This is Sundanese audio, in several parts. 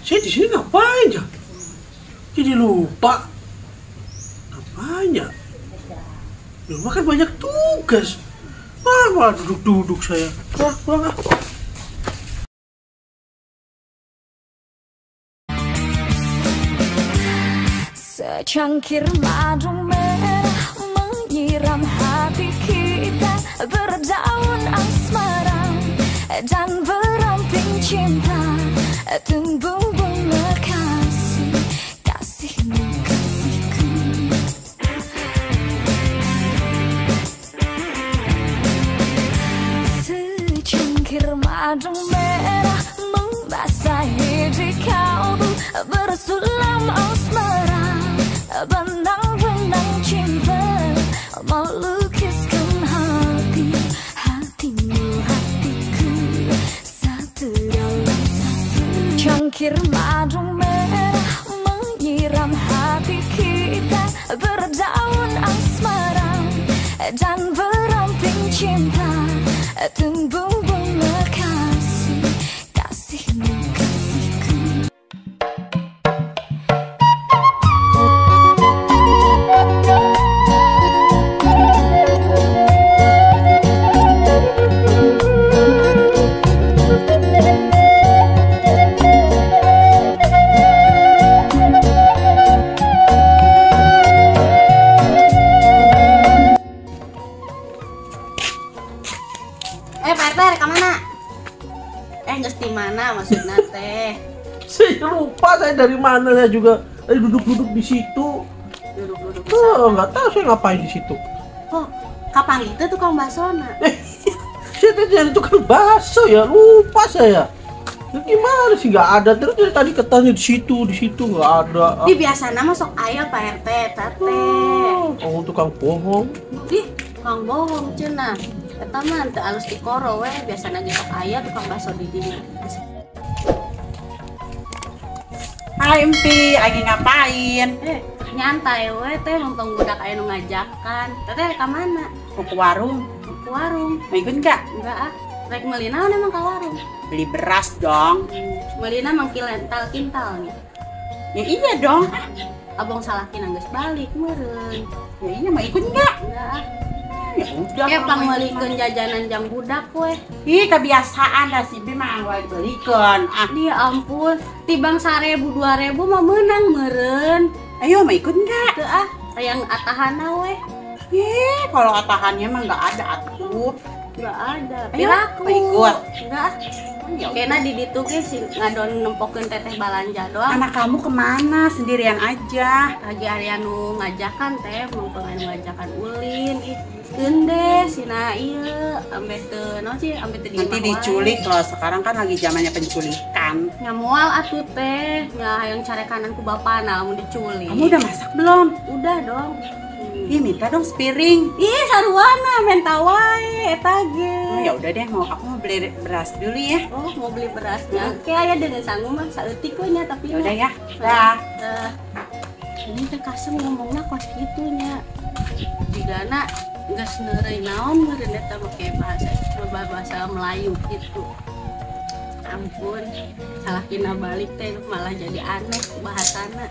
Saya di sini ngapain ya? Jadi lupa. Ngapain ya? Di rumah kan banyak tugas. Ah, malah duduk-duduk saya. Wah, pulang ah. Secangkir madu merah menyiram hati kita, berdaun asmara dan beramping cinta, tumbuh bunga kasih, kasihmu kasihku. Secangkir madu merah membasahi di kalbu, bersulam asmara, benang-benang cinta melukiskan hati, hatimu hatiku, satu dalam satu. Cangkir madu merah menyiram hati kita, berdaun asmara dan beramping cinta, tumbuh bunga kasih, kasihmu kasihku. Pak RT, kemana? Geus di mana maksudna teh? Saya lupa saya dari mana, saya juga duduk-duduk di situ. Duduk-duduk di sana. Nggak tahu saya ngapain di situ. Oh, kapan itu tukang baksona? Saya tadi jadi tukang bakso ya, lupa saya. Ya, gimana sih nggak ada terus dari tadi katanya di situ nggak ada. Di biasana masuk aya Pak RT, tete. Oh, tukang bohong. Ih, tukang bohong cenah. Eta mah teu alus dikoro we, biasana ge sok aya tukang bakso di dieu. Hai Empi, lagi ngapain? Nyantai we teh, mumpung budak aya nu ngajakan. Teteh ka mana? Mau ke warung. Mau ke warung. Mau ikut enggak? Enggak ah. Rek meuli naon emang ka warung? Beli beras dong. Meulina mang kintal kintal nya. Ya iya dong. Abang salahkin geus balik meureun. Ya iya, mau ikut enggak? Enggak ah. Ya udah, kayak pangmeulikeun jajanan jang budak weh. Ih, kebiasaan dah si Bi mah wae dibelikeun. Ah, ya ampun, tibang 1000 2000 mah meunang meureun. Ayo, mau ikut enggak? Teu ah, hayang atahana weh. Ih, kalau atahannya mah enggak ada atuh. Enggak ada. Piraku. Mau ikut? Enggak ah. Kena di ditu ge si ngadon nempokeun teteh balanja doang. Anak kamu kemana? Sendirian aja. Lagi aya nu ngajakan teh, mumpung anu ngajakan ulin. Ih, keun deh sina ieu ambe teu naon sih, ambe teu di Nanti diculik loh, sekarang kan lagi zamannya penculikan. Nya moal atuh teh, nya hayang carekanan ku bapana lamun diculik. Kamu udah masak belum? Udah dong. Ih, minta dong sepiring. Ih, saruana menta wae eta ge. Oh, ya udah deh, aku mau beli beras dulu ya. Oh, mau beli berasnya. Oke, aya dengan sangu mah saeutik we nya tapi. Ya udah ya. Dah. Ini teh kasem ngomongna kos kitu nya. Jigana geus neureuy naon meureun eta make bahasa Melayu gitu. Ampun, salahkina balik teh malah jadi aneh bahasana.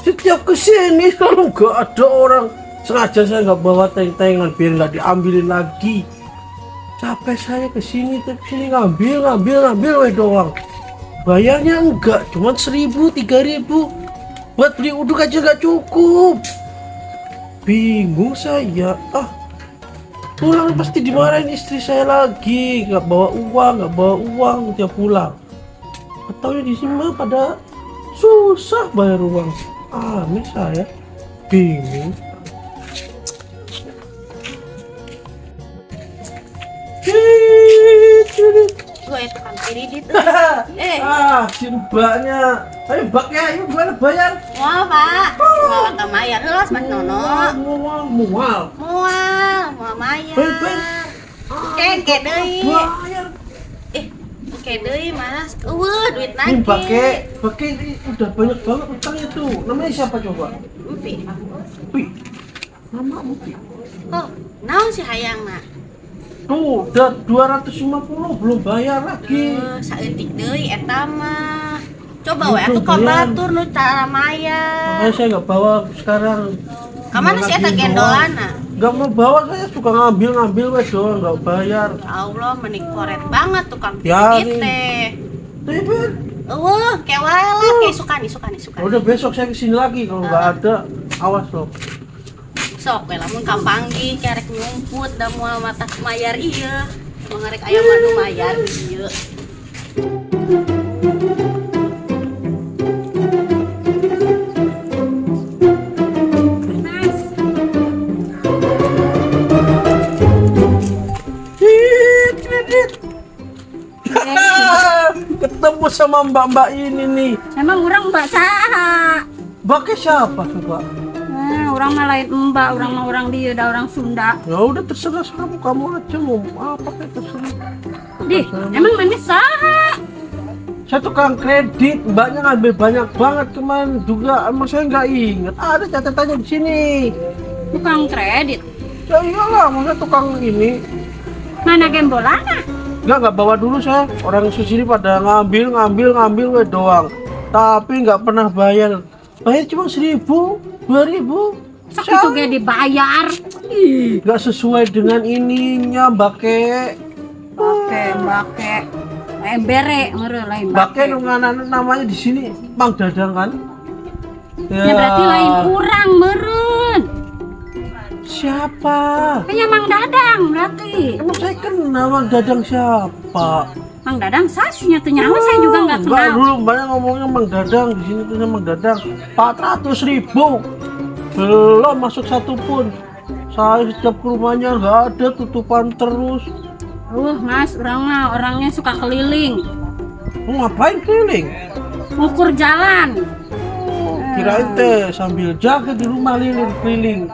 Setiap kesini kalau nggak ada orang, sengaja saya nggak bawa teng-tengan biar nggak diambilin lagi. Capek saya kesini, kesini ngambil weh doang. Bayarnya enggak, cuman 1000, 3000. Buat beli uduk aja nggak cukup. Bingung saya. Ah, pulang pasti dimarahin istri saya lagi, nggak bawa uang, tiap pulang. Atau di sini mah pada susah bayar uang. Aneh saya, bingung. Gue tukang kredit. Ah, si mbaknya. Ayo mbaknya, ini gimana bayar? Wah, Pak. Mau tak bayar heula Mas Nono. Mual. Mual, bayar. Oke, deui. Bayar. Oke deui, Mas. Eueuh, duit lagi. Ini pakai ini udah banyak banget utangnya tuh. Namanya siapa coba? Empi. Pi. Nama Empi. Oh, naon sih hayangna? Tuh, udah 250 belum bayar lagi. Saeutik deui eta mah. Coba we atuh ka batur nu cara mayar. Makanya saya nggak bawa sekarang. Kamana sih eta gendolana? Nggak mau bawa, saya suka ngambil-ngambil we doang, nggak bayar. Ya Allah, menik koret banget tukang ya, kredit teh. Teh. Eueuh, kewa lah, kayak sukani. Udah besok saya kesini lagi kalau nggak ada, awas loh. Sok we lamun kapanggih kerek nyumput da moal mata mayar ieu. Emang rek aya mah nu mayar ieu. Mas. Kredit. Ketemu sama mbak-mbak ini nih. Emang orang mbak saha? Mbaknya siapa coba? Orang mah lain mbak, orang mah orang dia, dah orang Sunda. Ya udah terserah kamu, kamu aja mau apa kayak terserah. Dih, emang mana saha? Saya tukang kredit, mbaknya ngambil banyak banget kemarin juga. Emang saya nggak inget, ada catatannya di sini. Tukang kredit? Ya iyalah, maksudnya tukang ini. Mana gembolana? Nggak bawa dulu saya. Orang sini pada ngambil we doang. Tapi nggak pernah bayar. Bayar cuma 1.000, 2.000. Sok itu gak dibayar. Nggak sesuai dengan ininya, Mbake. Mbake. Embere, ngere lain Mbake. Mbake namanya di sini Mang Dadang kan? Ya, berarti lain kurang meren. Siapa? Kayaknya Mang Dadang berarti. Emang saya kenal Mang Dadang siapa? Mang Dadang sasnya tuh nyawa saya juga nggak kenal. Enggak, dulu banyak ngomongnya Mang Dadang di sini tuh Mang Dadang 400.000 belum masuk satu pun. Saya setiap ke rumahnya nggak ada, tutupan terus. Mas, orang mah orangnya suka keliling. Mau ngapain keliling? Ngukur jalan. Oh, kirain teh sambil jaga di rumah keliling.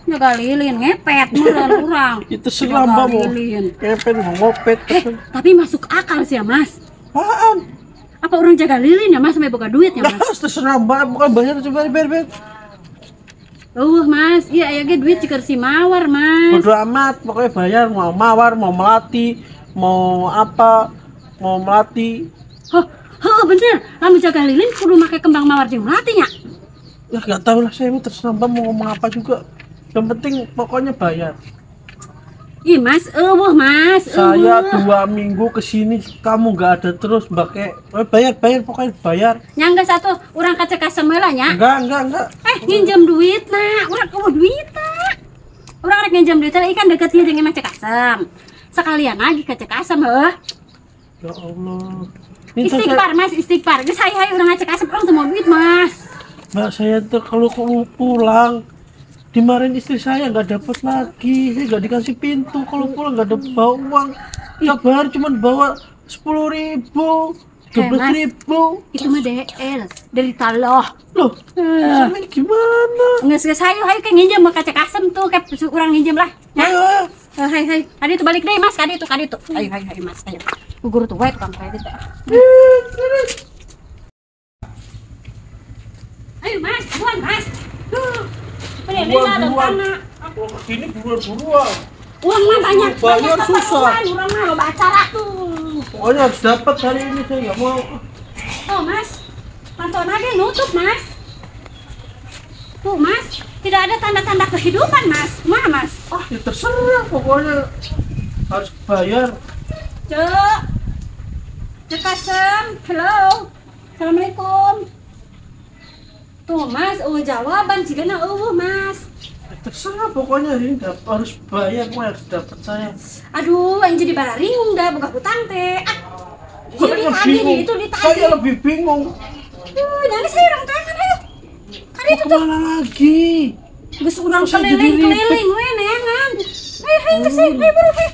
Jaga lilin, ngepet meureun urang. Itu selamba mau ngepet mau ngopet. Tapi masuk akal sih ya, Mas. Apaan? Apa orang jaga lilin ya, Mas, sampai boga duit ya, Mas? Terserah mbak, bukan bayar coba bayar. Mas, iya aya ge duit cikeur si mawar, Mas. Bodo amat, pokoknya bayar mau mawar, mau melati, mau apa, mau melati. Hah, bener. Lamun jaga lilin kudu make kembang mawar jeung melati nya. Ya nggak tahu lah saya, terserah mbak mau ngomong apa juga. Yang penting pokoknya bayar. Ih Mas, eueuh Mas, eueuh. Saya 2 minggu kesini kamu nggak ada terus mbak ke. Bayar pokoknya bayar. Nya geus atuh urang ka Cekasem heula nya. Enggak. Nginjem duit nah, urang eueuh duit tah. Urang rek nginjem duit teh ikan deket ieu jeung imah Cekasem. Sekalian lagi ke Cekasem heuh. Ya Allah. Istighfar Mas, istighfar. Geus hayu urang ka Cekasem, urang teu mau duit Mas. Mbak, saya tuh kalau pulang dimarahin istri saya nggak dapat lagi, saya nggak dikasih pintu kalau pulang nggak ada bawa uang. Tiap hari cuma bawa 10.000, 12.000. Itu mah DL dari taloh. Loh, sama ini gimana? Nggak hayu hayu kayak nginjem ke Cekasem tuh, kayak orang nginjem lah. Ayo, ayo. Hai hai, tadi itu balik deh Mas, kadi itu. Ayo ayo ayo Mas, ayo. Gugur tuh wae tukang kredit. Ayo Mas, buruan Mas. Buruan. Aku kesini buruan-buruan. Uang mah banyak, bayar susah. Uang mah loba acara tuh. Pokoknya harus dapat hari ini, saya nggak mau. Oh Mas, pantauan aja nutup Mas. Tuh Mas, tidak ada tanda-tanda kehidupan Mas. Mana Mas? Ah, ya terserah, pokoknya harus bayar. Cek, Cekasem, halo, assalamualaikum. Tuh Mas, oh jawaban jika na eueuh Mas. Terserah pokoknya hari ini harus bayar, mau harus dapat saya. Aduh, yang jadi baringung dah buka hutang teh. Ah, ditagih, itu ditagih. Saya lebih bingung. Duh, jangan saya orang tangan ayo. Kali itu tuh. Kemana lagi? Geus urang keliling-keliling we neangan. Ayo, ayo ke sini, ayo buru ayo.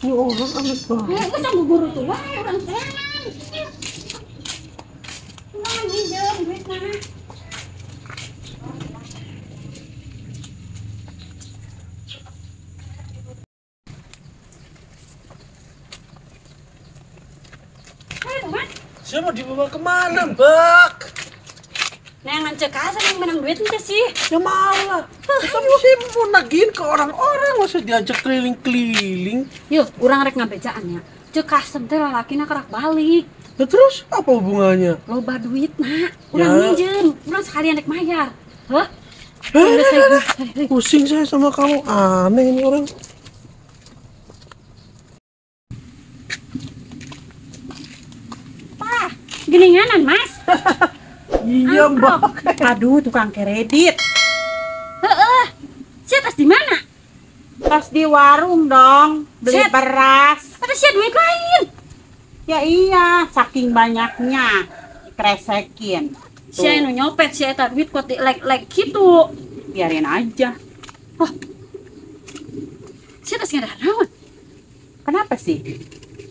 Ini orang aneh banget. Geus tangguh guru tuh wae urang teangan. Nah, nginjem duit mana? Saya mau dibawa kemana, Mbak? Neangan Ceu Kasem yang menang duit ente sih. Ya mau lah. Tapi saya mau nagihin ke orang-orang, masa diajak keliling-keliling. Yuk, urang rek ngabejaan ya. Ceu Kasem teh lalakina kerak balik. Nah, terus apa hubungannya? Loba duit nak, urang ya. Minjem, urang sekalian rek mayar. Hah? Pusing saya sama kamu, aneh ini orang. Pak, geninganan mas. Iya mbak. Aduh, tukang kredit. Heeh. Sia tas di mana? Tas di warung dong, beli Siap. Beras. Ada sia duit lain. Ya iya, saking banyaknya dikresekin. Sia nu nyopet sia eta duit kuat di like-like gitu. Biarin aja. Oh. Sia tas ngadahar naon? Kenapa sih?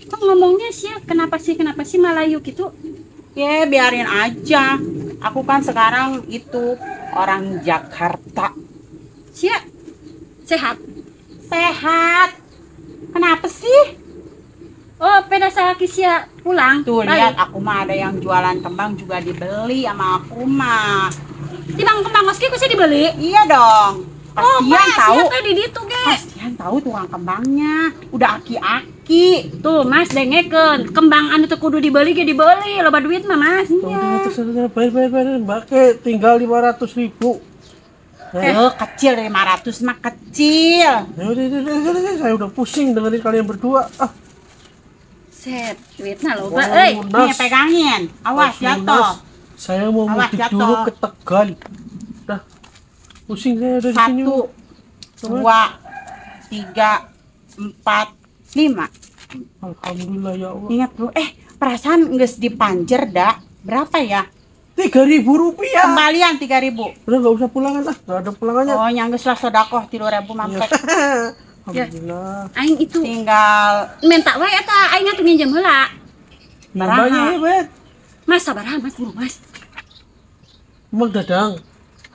Kok ngomongnya sia kenapa sih Malayu gitu? Ya biarin aja. Aku kan sekarang itu orang Jakarta. Sia sehat? Sehat. Kenapa sih? Oh, peda salaki sia pulang. Tuh balik. Lihat aku mah ada yang jualan kembang juga dibeli sama aku mah. Tibang kembang meski ku sia dibeli? Iya dong. Kasihan tahu. Sia teh di ditu ge. Kasihan tahu tukang kembangnya. Udah aki-aki. Tuh Mas dengekeun, kembang anu teu kudu dibeli ge dibeli, loba duit mah Mas. Iya. Bayar, Mbak ke tinggal 500.000. Kecil 500 mah kecil. Ya udah, saya udah pusing dengerin kalian berdua. Ah. Set, duitnya loba euy. Nih pegangin. Awas jatuh. Saya mau mudik dulu ke Tegal. Dah. Pusing saya dari sini. 1 2 3 4 5. Alhamdulillah ya Allah. Ingat bro, perasaan geus dipanjer dak. Berapa ya? 3.000 rupiah. Kembalian 3.000. Udah nggak usah pulangan lah, nggak ada pulangannya. Oh, yang geus lah sodakoh 3.000 mampek. Alhamdulillah. Ya. Aing itu tinggal minta wae eta aing atuh nginjem heula. Banyak ya, Bet. Mas sabaraha Mas buru Mas. Mang Dadang.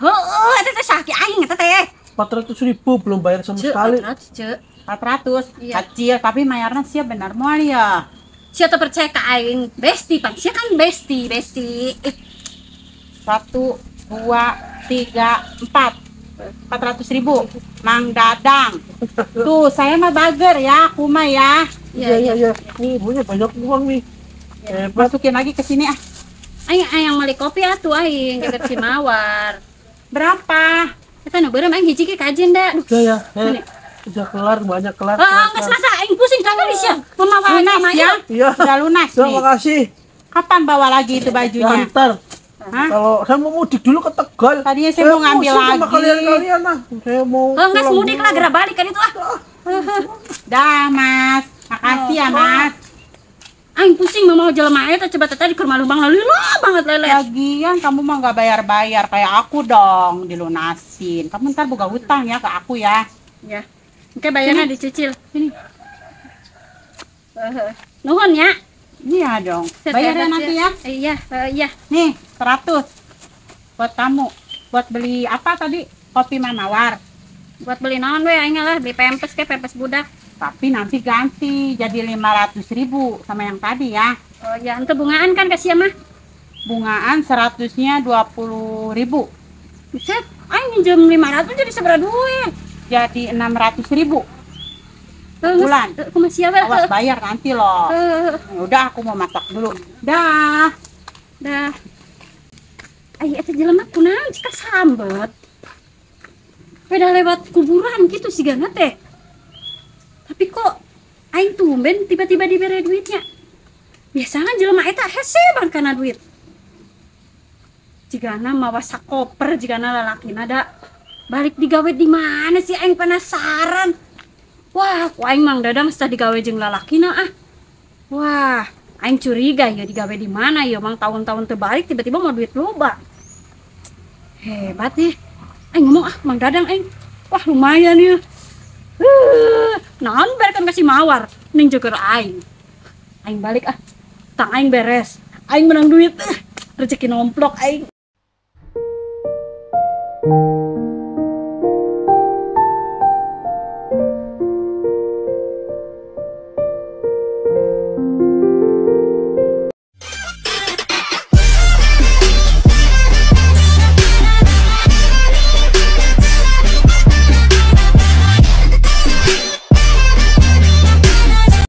Heeh, eta teh sakit aing eta teh. 400.000 belum bayar sama sekali. 400, Cek. 400. Iya. Kecil tapi mayarnya sia benar moal ya. Sia teu percaya ka aing, besti pan sia kan besti, besti. 1 2 3 4. 400.000 Mang Dadang. Tuh, saya mah bager ya, aku mah ya. Iya. Nih, ibunya banyak uang nih. Ya. Masukin lagi ke sini ah. Aing ayang mali kopi atuh aing deket si Mawar. Berapa? Eta nu beureum aing hiji ge kajen da. Duh. Udah ya. Udah kelar, banyak kelar. Heeh, geus masa aing pusing tadi sia. Mamawa lunas ya. Iya. Udah lunas nih. Terima kasih. Kapan bawa lagi itu bajunya? Ntar. Hah? Kalau saya mau mudik dulu ke Tegal. Tadinya saya mau ngambil lagi. Sama kalian-kalian lah. Saya mau. Enggak mudik lah, gerak balik kan itu ah. Dah Mas, makasih ya Mas. Aing pusing mama jelema eta coba tadi keur malubang lila banget lelet. Lagian kamu mah nggak bayar-bayar kayak aku dong, dilunasin. Kamu ntar boga hutang ya ke aku ya. Ya. Oke, bayarnya dicicil. Sini. Nuhun ya. Iya dong. Bayarnya nanti ya. Iya, iya. Nih, 100 buat kamu. Buat beli apa tadi? Kopi Manawar. Buat beli naon we aing lah, beli pempes ke pempes budak. Tapi nanti ganti jadi 500.000 sama yang tadi ya. Oh ya, untuk bungaan kan kasih mah. Bungaan 100-nya 20.000. Buset, aing minjem 500 jadi seberapa duit? Jadi 600.000. Bulan. Awas bayar nanti loh. Udah aku mau masak dulu. Dah. Dah. Ai eta jelema kunaon cika sambet. Beda lewat kuburan gitu sih gana teh. Tapi kok aing tumben tiba-tiba dibere duitnya. Biasanya jelema eta hese banget kana duit. Jigana mawa sakoper jigana lalakina da. Balik digawe di mana sih aing penasaran. Wah, ku aing Mang Dadang setelah digawe jeung lalakina ah. Wah, aing curiga ya digawe di mana ya mang tahun-tahun terbalik tiba-tiba mau duit loba. Hebat nih. Aing ngomong ah Mang Dadang aing. Wah, lumayan ya. Naon berekan kasih Mawar ning jeger aing. Aing balik ah. Tang aing beres. Aing menang duit. Rezeki nomplok aing.